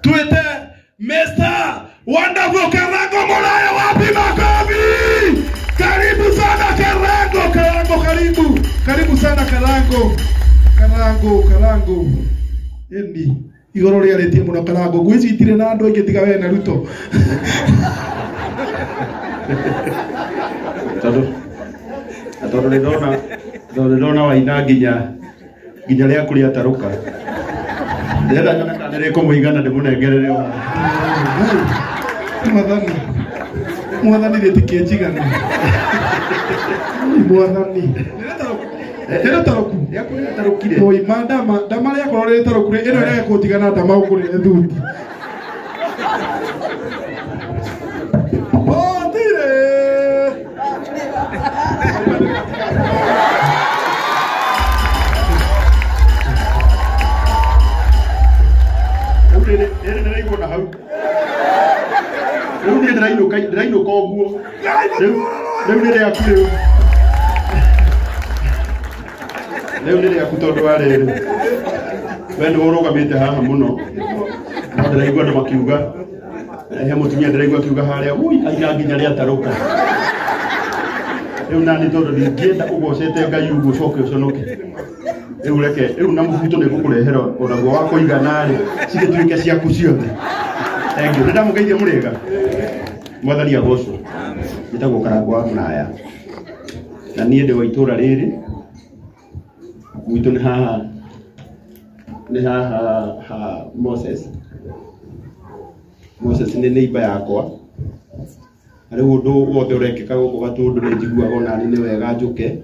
Tuite Mr. Wonderful Karango Muraya, wapi makofi? Karibu sana Karango, Karango karibu. Karibu sana Karango. Karango, Karango. Endi igoro rĩarĩtie mũno Karango. Ngwĩci itirĩ na andũ aingĩ tiga we na Ruto. Tondũ nĩ ndona waina nginya nginya rĩaku rĩatarũka. Ndĩrenda nyone kana nĩrĩkũmũigana ndĩmũnengerere o. Mwathani. Mwathani rĩtikĩnjigana. Mwathani. Rĩtarũku. Rĩaku rĩatarũkire. Oi, ma ndama, ndama rĩakorwo rĩtarũku rĩ, ĩno ĩrege kũnjigana ndama ũngũrĩre thuti. Otire. Rĩu rĩrĩ rĩrĩ ndĩraigwo na hau. Rĩu niĩ ndĩrainũka ndĩrainũka ũguo. Rĩu rĩu nĩ rĩaku rĩu. Rĩu nĩ rĩaku tondũ wa rĩrĩ. We nĩwe ũrũgamĩte haha mũno. No ndĩraigua andũ makiuga. He mũtumia ndĩraigua akiuga harĩa, ui aina nginya rĩatarũka. Rĩu nani tondũ ndingĩenda ũgocete Ngai ũguo ũcoke ũconoke. Rĩu reke rĩu na mũbuto nĩ ngũkũrehera onaguo wa kũigana rĩ cigĩtuĩke ciaku ciothe. Thank you. Nĩ ndamũgeithia mũrĩega. Mwathani agocwo. Njĩtagwo Karango wa Mũraya. Na niĩ ndĩ wa itũũra rĩrĩ. Gwitũ nĩ haha nĩ haha ha Moses. Moses nĩ neighbor yakwa. Na rĩu ũndũ wothe ũrekĩka gũkũ Gatũndũ nĩ njiguaga onani nĩ wega njũke.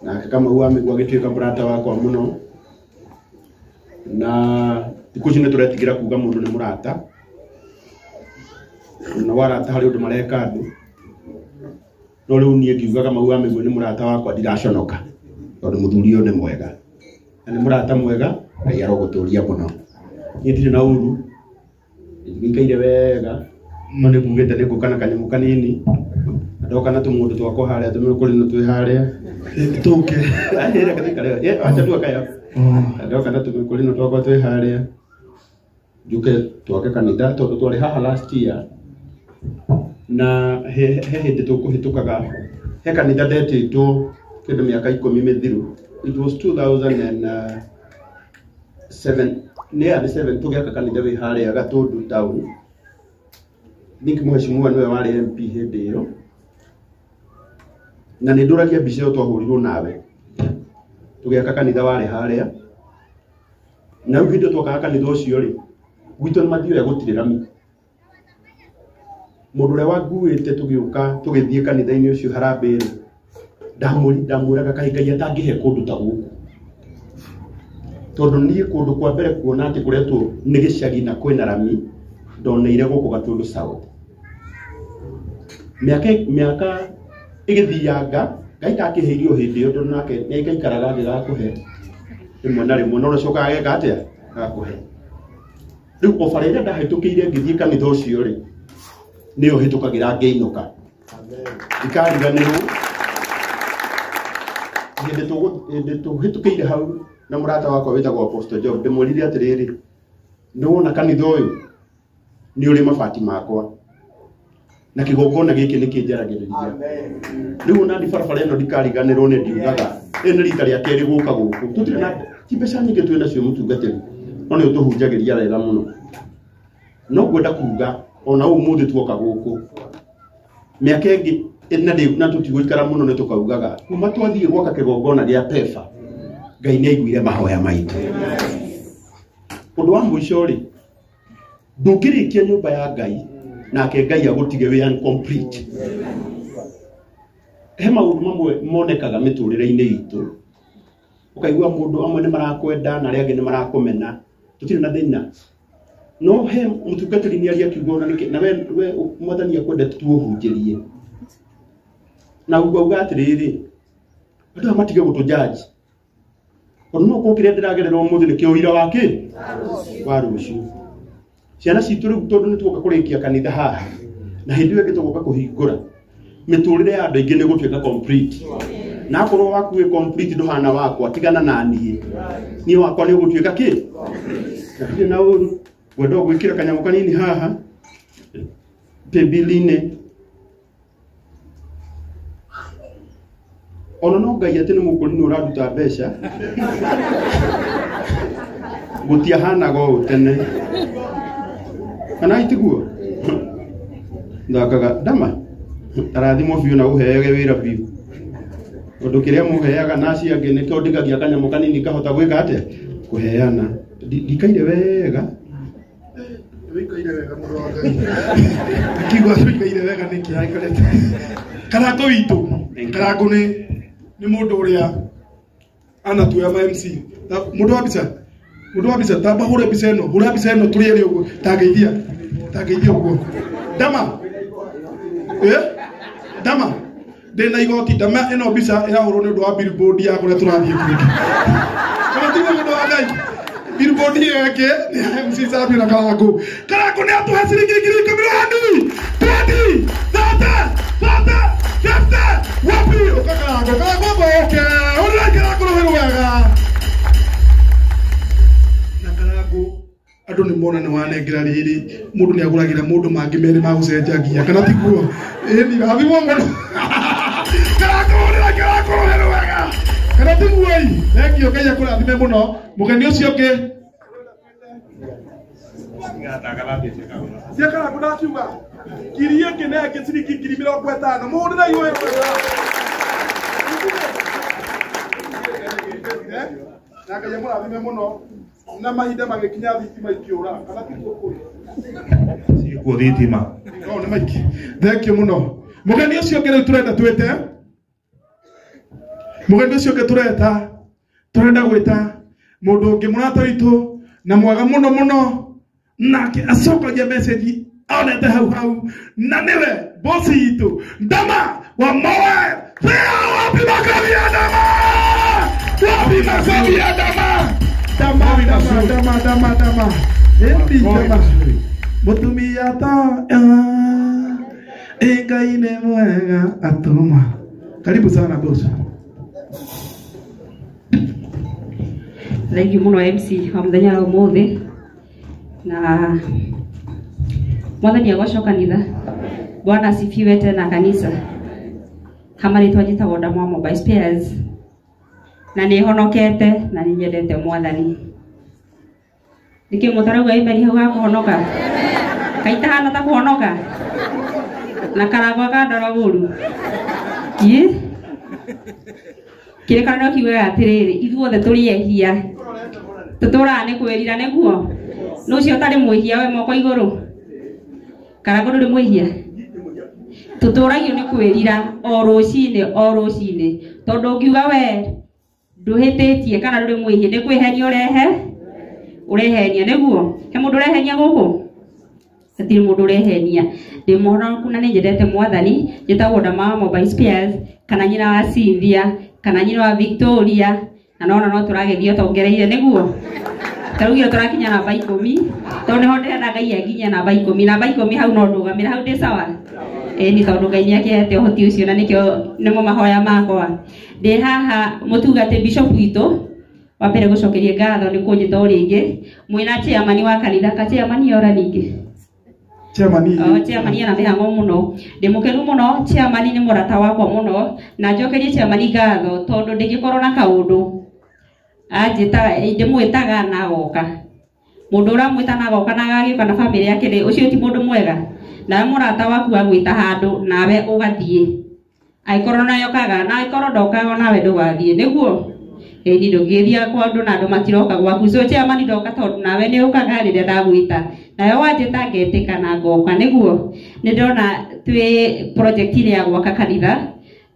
Nake Kamau wa Mĩgua agĩtuĩka mũrata wakwa mũno. Na thikũ ici nĩ tũretigĩra kuga mũndũ nĩ mũrata. Na warata harĩ ũndũ mareka andũ. No rĩu niĩ ngiuga Kamau wa Mĩgua nĩ mũrata wakwa ndiraconoka. Tondũ mũthuri ũyũ nĩ mwega. Na nĩ mũrata mwega, Ngai arogũtũria mũno. Niĩ ndirĩ na ũru, ngĩikaire wega, no nĩ ngugĩte nĩ ngũka na kanyamũ kanini. Na ndoka na tũmũndũ twakwa harĩa tũmĩkũrino twĩ harĩa. Tũke. Reke tũikare. Acha tu akaya. Ndoka na tũmĩkũrino twakwa twĩ harĩa. Njuke twake kanitha tondũ twarĩ haha last year. Na he hĩndĩ tũkũhĩtũkaga he kanitha ndetĩtwo kĩndũ mĩaka 10 mĩthiru. It was 2007 nĩ ya 7 tũgĩaka kanitha wĩ harĩa Gatũndũ town. Think mheshimiwa nĩwe warĩ MP hĩndĩ ĩyo. Na nĩ ndũragia mbica ĩyo twahũrirwo nawe. Tũgĩaka kanitha warĩ harĩa. Na rĩu hĩndĩ ĩyo twakaga kanitha ũcio rĩ, gwitũ nĩ mathiũya gũtirĩ rami. Mũndũ ũrĩa wanguĩte tũgĩũka tũgĩthiĩ kanitha-inĩ ũcio harambee rĩ, ndamwĩraga kaĩ Ngai atangĩhe kũndũ ta gũkũ. Tondũ niĩ kũndũ kwa mbere kuona atĩ kũretwo nĩ gĩcagi na kwĩna rami, ndoneire gũkũ Gatũndũ South. Mĩaka ĩgĩthianga, Ngai ndakĩhe irio hĩndĩ ĩyo tondũ nake nĩ aikaikaraga angĩgakũhe rĩmwe na rĩmwe, no ũcokaga ageka atĩa? Agakũhe. Rĩu o bara ĩrĩa ndahĩtũkĩire ngĩthiĩ kanitha ũcio rĩ, nĩyo hĩtũkagĩra ngĩinũka. Ndikariganĩrwo hĩndĩ tũhĩtũkĩire hau na mũrata wakwa wĩtagwo Apostle Job, ndĩmwĩrire atĩrĩrĩ, nĩ wona kanitha ũyũ nĩ ũrĩ mabati makwa na kĩgongona gĩkĩ nĩ kĩnjaragĩrĩria. Rĩu ona ndi barabara ĩno ndikariganĩrwo nĩ ndiugaga ĩĩ nĩ rita rĩa kerĩ gũka gũkũ. Tũtirĩ na ti mbeca nyingĩ twĩ nacio mũtungatĩri, no nĩ ũtũhunjagĩria wega mũno. No ngwenda kuga ona ũmũthĩ tuoka gũkũ mĩaka ĩngĩ na tũtigũikara mũno nĩ tũkaugaga kuma twathiĩ gwaka kĩgongona gĩa PEFA Ngai nĩ aiguire mahoya maitũ. Ũndũ wa mũico rĩ, ndũngĩrĩkia nyũmba ya Ngai nake Ngai agũtige wĩ incomplete. He maũndũ mamwe monekaga mĩtũrĩre-inĩ itũ, ũkaigua mũndũ amwe nĩ marakwenda na arĩa angĩ nĩ marakũmena, tũtirĩ na thĩna. No he mũtungatĩri nĩ aria akiuga ona nĩkĩ, na we mwathani akwendete tuũhunjĩrie. Na ugauga atĩrĩrĩ, andũ aya matige gũtũ judge. Tondũ no ũkorwo kĩrĩa ndĩragerera ũmũthĩ nĩkĩo ũira wa kĩ? Wa rũciũ. Ciana citũ rĩu tondũ nĩ tuoka kũrĩkia kanitha haha, na hĩndĩ ĩyo ĩngĩ tũgoka kũhingũra, mĩtũrĩre ya andũ aingĩ nĩ ĩgũtuĩka complete. Na akorwo waku wĩ complete ndũhana wakwa, tigana na niĩ. Niĩ wakwa nĩ ũgũtuĩka kĩ? Na ndirĩ na ũru. Ngwenda o gwĩkĩra kanyamũ kanini haha paybill-inĩ. Ona no Ngai atĩ nĩ mũkũri nĩ ũraruta mbeca. Gũtiahanaga ũũ tene. Kana itiguo? Thakaga ndama. Tarathimwo biũ na ũheage wĩra biũ. Tondũ kĩrĩa mũheaga na acio angĩ nĩkĩo ndigagia kanyamũ kanini ngahota gwĩka atĩa? Kũheana. Ndikaire wega. Wĩikaire wega mũndũ wa Ngai. Akiuga wĩikaire wega nĩkĩ aikarĩte. Karango witũ. Karango nĩ mũndũ ũrĩa anatuoya ma MC. Mũndũ wa mbica. Mũndũ wa mbica tamba hũre mbica ĩno, hũra mbica ĩno tũrĩ erĩ ũguo. Tangeithia. Tangeithia ũguo. Ndama. Ndama. Ndĩna igoti ndama ĩno mbica ĩrahũrwo nĩ ũndũ wa billboard ya kũrĩa tũrathiĩ kũngĩ. Kana tiguo mũndũ wa Ngai. Billboard ĩyo ĩngĩ nĩ ya MC Sammy na Karango. Karango nĩ atũhe ciringi 10,000, 20, 30, 40, 50. Wapi? Ũka Karango, Karango oke. Ũrĩa Karango rũhĩ rwega. Na Karango andũ nĩ mona nĩ wanengera rĩrĩ mũndũ nĩ agũragĩra mũndũ mangĩ merĩ ma gũcenjagia kana tiguo? Ĩni rathimwo mũno. Karango ũrĩa Karango rũhĩ rwega. Kana tiguo ĩ? Thengiũ Ngai akũrathime mũno. Mũgeni ũcio ũngĩ. Cia Karango ndakiuga ngiri ĩngĩ na ĩngĩ ciringi 50,000 mũndũ na iwe. Na Ngai amũrathime mũno. Na mahinda magĩkinya thitima ikĩũra kana tiguo kũrĩ? Ciĩkuo thitima. No nĩ maingĩ. Thank you mũno. Mũgeni ũcio ũngĩ rĩu tũrenda twĩte. Mũgeni ũcio ũngĩ tũreta. Tũrenda gwĩta mũndũ ũngĩ mũrata witũ na mwega mũno mũno nake acokagia message onete hau hau na nĩwe bosi itũ Ndama wa Moe. Wapi makofi ya Ndama? Wapi makofi ya Ndama? Ndama, Ndama, Ndama, Ndama, Ndama. Endi Ndama. Mũtumia ta Ngai nĩ mwega atũma. Karibu sana boss. Thank you mũno MC wa mũthenya wa ũmũthĩ. Na mwathani agocwo kanitha. Bwana asifiwe tena kanisa. Kama rĩtwa njĩtagwo Ndama wa Mobile Spares. Na nĩ honokete na nĩ nyendete mwathani. Nĩkĩ mũtarauga amen hau ha kũhonoka? Kaitahana ta kũhonoka? Na Karangũ akandora ũru. Ĩ? Kĩrĩkanĩro kiugaga atĩrĩrĩ, ithuothe tũrĩ ehia. Tũtũraga nĩ kwĩrira nĩguo? Nũ ũcio ũtarĩ mwĩhia we moko igũrũ? Karangũ ndũrĩ mwĩhia? Tũtũragio nĩ kwĩrira o rũcinĩ o rũcinĩ. Tondũ ũngiuga we ndũhĩtĩtie kana ndũrĩ mwĩhia nĩ kwĩhenia ũrehe? Ũrehenia nĩguo? He mũndũ ũrehenia gũkũ? Hatirĩ mũndũ ũrehenia. Ndĩ mũhonoku na nĩ nyendete mwathani. Njĩtagwo Ndama wa Mobile Spares kana nyina wa Cynthia kana nyina wa Victoria na nona no tũragĩthiĩ tongereire nĩguo? Tarĩu tũrakinya namba 10 tondũ nĩho ndĩrenda Ngai anginyie namba 10 namba 10 hau no ndũgamĩre hau ndĩ sawa? Ĩni tondũ Ngai nĩakĩhete ũhoti ũcio na nĩkĩo nĩmo mahoya makwa. Ndĩ haha mũtungati bishop witũ wa mbere gũcokeria ngatho nĩ kũnjĩta o rĩngĩ mwĩna chairman wa kanitha ka chairman ora ningĩ. Chairman. O chairman ena mĩhang'o mũno. Ndĩ mũkenu mũno chairman nĩ mũrata wakwa mũno na njokerie chairman ngatho tondũ ndĩngĩkorwo na kaũndũ anjĩtaga ndĩmwĩtaga na agoka. Mũndũ ũramwĩta na agoka na agagĩũka na bamĩrĩ yake rĩ, ũcio ti mũndũ mwega. Nawe mũrata waku agwĩta handũ nawe ũgathiĩ. Angĩkorwo nawe ũkaga na angĩkorwo ndokaga nawe ndũgathiĩ nĩguo? Ĩni ndũngĩthiĩ kwa andũ na andũ matiroka gwaku. So chairman ndoka tondũ nawe nĩ ũkaga rĩrĩa ndagwĩta. Nawe wanjĩta ngetĩka na ngoka nĩguo? Nĩ ndĩrona twĩ project-inĩ ya gwaka kanitha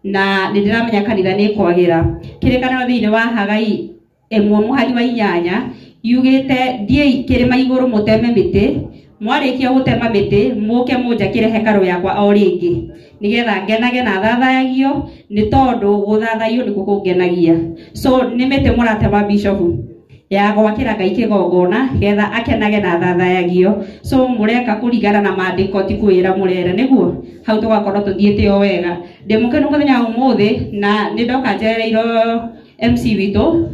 na nĩ ndĩramenya kanitha nĩ ĩkwagĩra. Kĩrĩkanĩro thĩinĩ wa Hagai 1 mũhari wa 8 yugĩte thiĩi kĩrĩma igũrũ mũteme mĩtĩ, mwarĩkia gũtema mĩtĩ mũke mũnjakĩre hekarũ yakwa o rĩngĩ nĩgetha ngenage na thathayagio nĩ tondũ gũthathayio nĩkuo kũngenagia. So nĩ mĩtĩ mũratema bishop ya gwakĩra Ngai kĩgongona getha akenage na thathayagio. So mũreka kũringana na maandĩko ti kwĩra mũrere nĩguo? Hau tũgakorwo tũthiĩte o wega. Ndĩ mũkenu mũthenya wa ũmũthĩ na nĩ ndoka njerereirwo MC witũ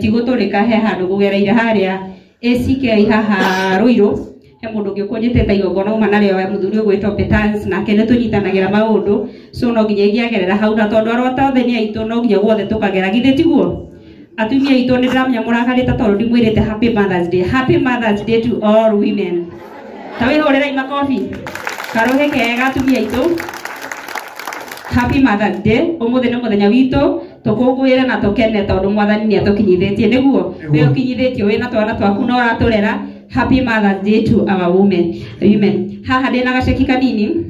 ti gũtũrĩka he handũ ngũgereire harĩa ACK haha Ruiru he mundu ũngĩ ũkũnjĩtĩte igongona uma narĩo we mũthuri ũgwĩtwo Petans nake nĩ tũnyitanagĩra maũndũ so no nginya ingĩagerera hau na tondũ arwata othe nĩ aitũ no nginya guothe tũkagera githĩ tiguo atumia aitũ nĩ ndĩramenya mũrakarĩte tondũ ndimwĩrĩte happy Mother's Day. Happy Mother's Day to all women. Ta wĩhũrĩrei makobi karũhĩ kega atumia aitũ. Happy Mother's Day. Ũmũthĩ nĩ mũthenya witũ tũkũngũĩre na tũkene tondũ mwathani nĩ atũkinyithĩtie nĩguo wĩ ũkinyithĩtio wĩna twana twaku na ũratũrera. Happy Mother's Day to our women. Haha ndĩna gaceki kanini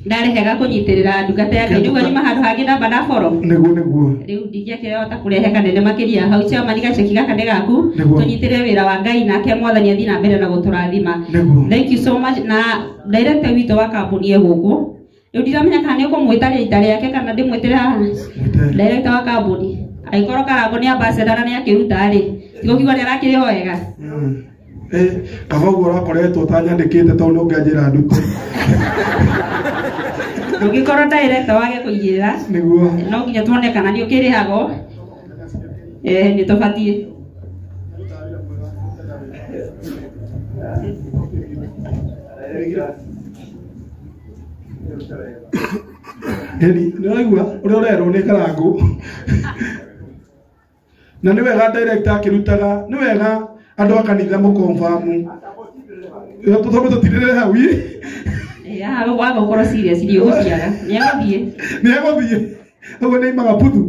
ndarehega kũnyitĩrĩra ndungata ya Ngai nĩguo nyuma handũ hangĩ ndamba ndaboro nĩguo rĩu ndingĩakĩhota kũrehe kanene makĩria hau chairman gaceki gaka nĩ gaku tũnyitĩrĩre wĩra wa Ngai nake mwathani athiĩ na mbere na gũtũrathima. Thank you so much. Na director witũ wa kambuni e gũkũ rĩu ndiramenya kana nĩ ũkũmwĩta rĩta rĩake kana ndĩmwĩtĩre haha director wa kambuni angĩkorwo Karango nĩ ambassador na nĩ akĩruta rĩ tigũkiuga nĩ arakĩrĩho wega. Kaba ũguo ũrakoretwo ũtanyandĩkĩte tondũ nĩ ũngĩanjĩra ndute ndũngĩkorwo director wage kũigĩrĩra nĩguo no nginya tuone kana nĩ ũkĩrĩhagwo nĩ tũbatiĩ. Ĩni nĩ ũraigua ũrĩa ũrerwo nĩ Karango na nĩ wega director akĩrutaga nĩ wega andũ a kanitha mũkonfamu tũtome tũtirĩre hau haha waga gũkorwo serious nĩ ũgũciaga nĩ egũthiĩ ũguo nĩ imaga puthu.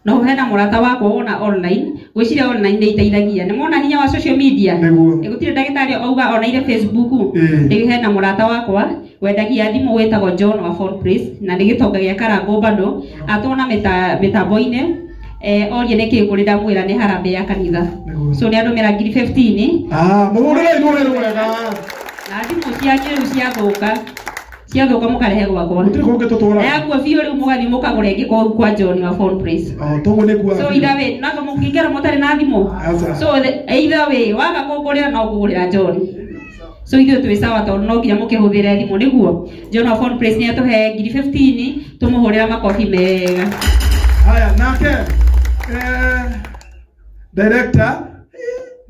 No hena mũrata wakwa wona online gwĩciria online nĩ iteithagia nĩ mona hinya wa social media gũtirĩ ndagĩtarĩ auga onaire Facebook rĩu hena mũrata wakwa wendagia thimũ wĩtagwo John wa Phone Place na nĩ gĩtonga gĩa Karango bado atwona mĩtambo-inĩ orie nĩkĩ kũrĩ ndamwĩra nĩ harambee ya kanitha so nĩ andũmĩra ngiri 15 mũhũrĩre irũrĩ rwega na thimũ cianyu rĩu ciathũka mũkarehe gwakwa gũtirĩ kũngĩ tũtwaraga yakuo biũ rĩu mũgathiĩ mũkagũra ĩngĩ kũu kwa John wa Phone Place toguo nĩ kuo so either way nako mũngĩikara mũtarĩ na thimũ so either way waga kũngũrĩra no kũgũrĩra John so ithuĩ twĩ sawa tondũ no nginya mũkĩhũthĩre thimũ nĩguo John wa Phone Place nĩ atũhe ngiri 15 tũmũhũrĩra makobi mega. Haya nake director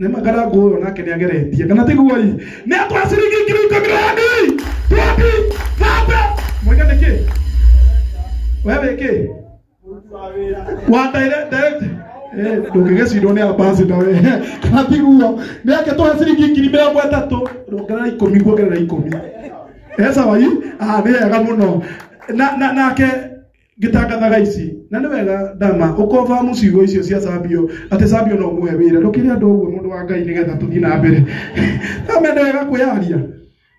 nĩ Makarango ũyũ nake nĩ ageretie kana tiguo ĩ nĩ atwa ciringi ngiri ikũmi rani twenty thate mũiga nĩkĩ we wĩkĩ wa direct ndũngĩgĩcindwo nĩ ambassador we kana tiguo nĩ akĩtũhe ciringi ngiri mĩrongo ĩtatũ ongerera ikũmi kuongerera ikũmi sawa ĩ nĩ wega mũno nake ngĩtangathaga ici na nĩ wega ndama ũkonfamu ciugo icio cia Sabio atĩ Sabio no mũhe wĩra ndũkĩre andũ ũguo mũndũ wa Ngai nĩgetha tũthiĩ na mbere ame nĩ wega kwĩyaria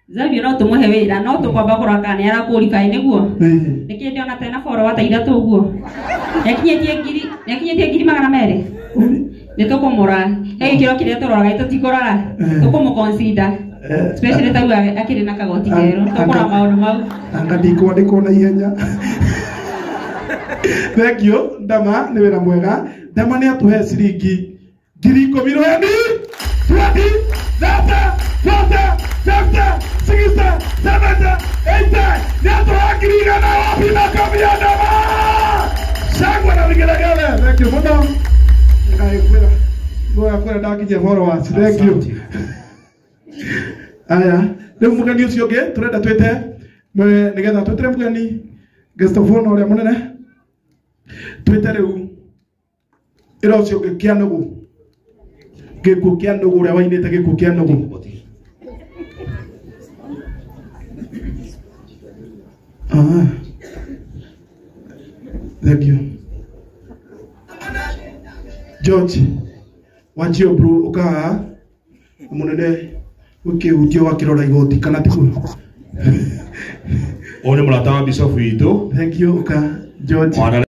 Zabio no tũmũhe wĩra no tũkwamba kũrora kana nĩ arakũrify nĩguo nĩkĩ ndĩona tena follower ta ithatũ ũguo nĩakinyĩtie ngiri magana merĩ nĩ tũkũmũrora he gĩkĩro kĩrĩa tũroraga tũtikũrora tũkũmũ-consider especially ta rĩu akĩrĩ na kagoti kerũ tũkũrora maũndũ mau anga ndikwandĩkwo na ihenya. Thank you Ndama nĩ wĩra mwega. Ndama nĩ atũhe ciringi ngiri ikũmi rweni 20 30 40 50 60 70 80 nĩ atũhe ngiri igana wapi makobi ya Ndama shangwe na vigelegele. Thank you mũno ngaĩkwĩra ngũgakwĩra ndakinyia followers. Thank you. Aya rĩu mũgeni ũcio ũngĩ tũrenda twĩte nĩgetha twĩtĩre mũgeni guest of honor ũrĩa mũnene twĩte rĩu ĩra ũcio ũngĩ kĩa nũgũ gĩkuũ kĩa nũgũ ũrĩa wainĩte gĩkuũ kĩa nũgũ. Thank you George wanjio bro ũkahaha mũnene ũkĩhutio wakĩrora igoti kana tiguo Ũyũ nĩ mũrata wa bishop witũ. Thank you ũka George.